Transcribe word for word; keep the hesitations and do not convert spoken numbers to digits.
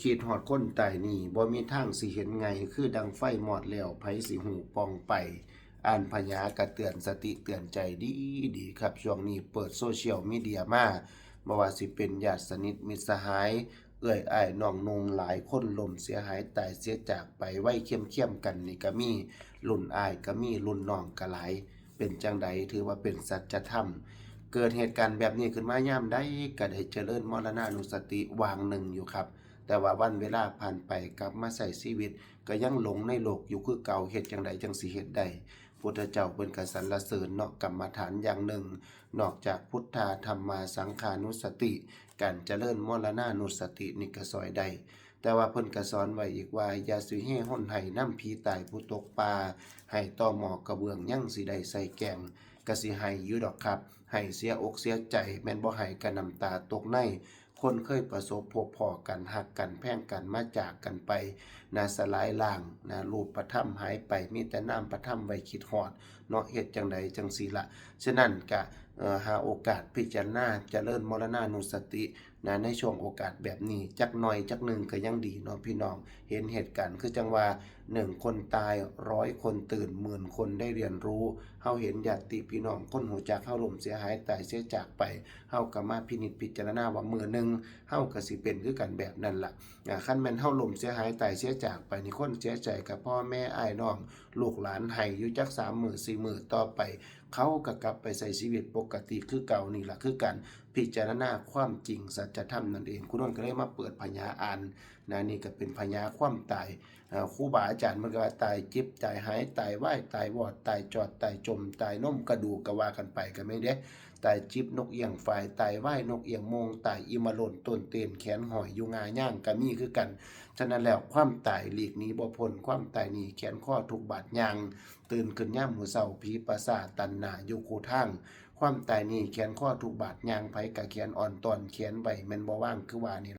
คิดฮอดคนตายนี่บ่มีทางสิเห็นง่าย คือดังไฟมอดแล้ว ไผสิฮู้ป่องไป อ่านพญากะเตือนสติเตือนใจดีดีครับ ช่วงนี้เปิดโซเชียลมีเดียมา บ่ว่าสิเป็นญาติสนิทมิตรสหาย เอื้อยอ้ายน้องนุ่งหลายคนล้มเสียหายตายเสียจากไปไว้เคียมๆกันนี่ก็มี รุ่นอ้ายก็มี รุ่นน้องก็หลาย เป็นจั่งใด ถือว่าเป็นสัจธรรม เกิดเหตุการณ์แบบนี้ขึ้นมายามใดก็ได้เจริญมรณานุสติวางหนึ่งอยู่ครับ แต่ว่าวันเวลาผ่านไปกลับมาใช้ชีวิต ก็ยังหลงในโลกอยู่คือเก่า เฮ็ดจั่งใดจั่งสิเฮ็ดได้ พุทธเจ้าเพิ่นก็สรรเสริญเนาะ กรรมฐานอย่างหนึ่ง นอกจากพุทธา ธัมมา สังขานุสติ การเจริญมรณานุสตินี่ก็ซ่อยได้ แต่ว่าเพิ่นก็สอนไว้อีกว่า อย่าสิเฮฮ่นไห้นำผีตายผู้ตกป่า ไห้ต่อหม้อกระเบื้องยังสิได้ใส่แกง ก็สิไห้อยู่ดอกครับ ไห้เสียอกเสียใจ แม่นบ่ไห้ก็น้ำตาตกใน คนเคยประสบพบพ้อกัน ฮักกันแพงกัน มาจากกันไป นะ สลายล่าง นะ รูปธรรมหายไป มีแต่นามธรรมไว้คิดฮอด เนาะ เฮ็ดจั่งใดจั่งซี้ละ ฉะนั้นก็ เอ่อ หาโอกาสพิจารณาเจริญมรณานุสติ นะ ในช่วงโอกาสแบบนี้ จักหน่อยจักหนึ่งก็ยังดีเนาะพี่น้อง เห็นเหตุการณ์คือจั่งว่า หนึ่ง คนตาย ร้อย คนตื่น หมื่น คนได้เรียนรู้ เฮาเห็นญาติพี่น้องคนรู้จักเฮาล้มเสียหายตายเสียจากไป เฮาก็มาพินิจพิจารณาว่ามื้อหนึ่งเฮาก็สิเป็นคือกันแบบนั้นล่ะ อ่า คันแม่นเฮาล้มเสียหายตายเสียจากไปนี่ คนเสียใจก็พ่อแม่อ้ายน้อง ลูกหลาน ไห้อยู่จักสามมื้อสี่มื้อ ต่อไปเขาก็กลับไปใช้ชีวิตปกติคือเก่านี่ล่ะ คือการพิจารณาความจริงสัจธรรมนั่นเอง ครูนนท์ก็เลยมาเปิดพญาอ่านนะ นี่ก็เป็นพญาความตาย เอ่อ ครูบาอาจารย์เพิ่นก็ว่าตายจิบตายหาย ตายวายตายวอด ตายจอดตายจม ตายนมกระดูก ก็ว่ากันไปก็มีเด้ ตายจิบนกเอี้ยงฝาย ตายวายนกเอี้ยงโมง ตายอิมะโลนต้นเตน แขนห้อยอยู่งายางก็มีคือกัน ฉะนั้นแล้วความตายหลีกหนีบ่พ้น ความตายนี่แขวนคอทุกบาทย่าง ตื่นขึ้นยามมื้อเช้า ผีประสาทตันหน้าอยู่คู่ทาง ความตายนี่แขวนคอทุกบาทย่าง ไผก็แขวนอ่อนต้อน แขวนไว้แม่นบ่วาง คือว่านี่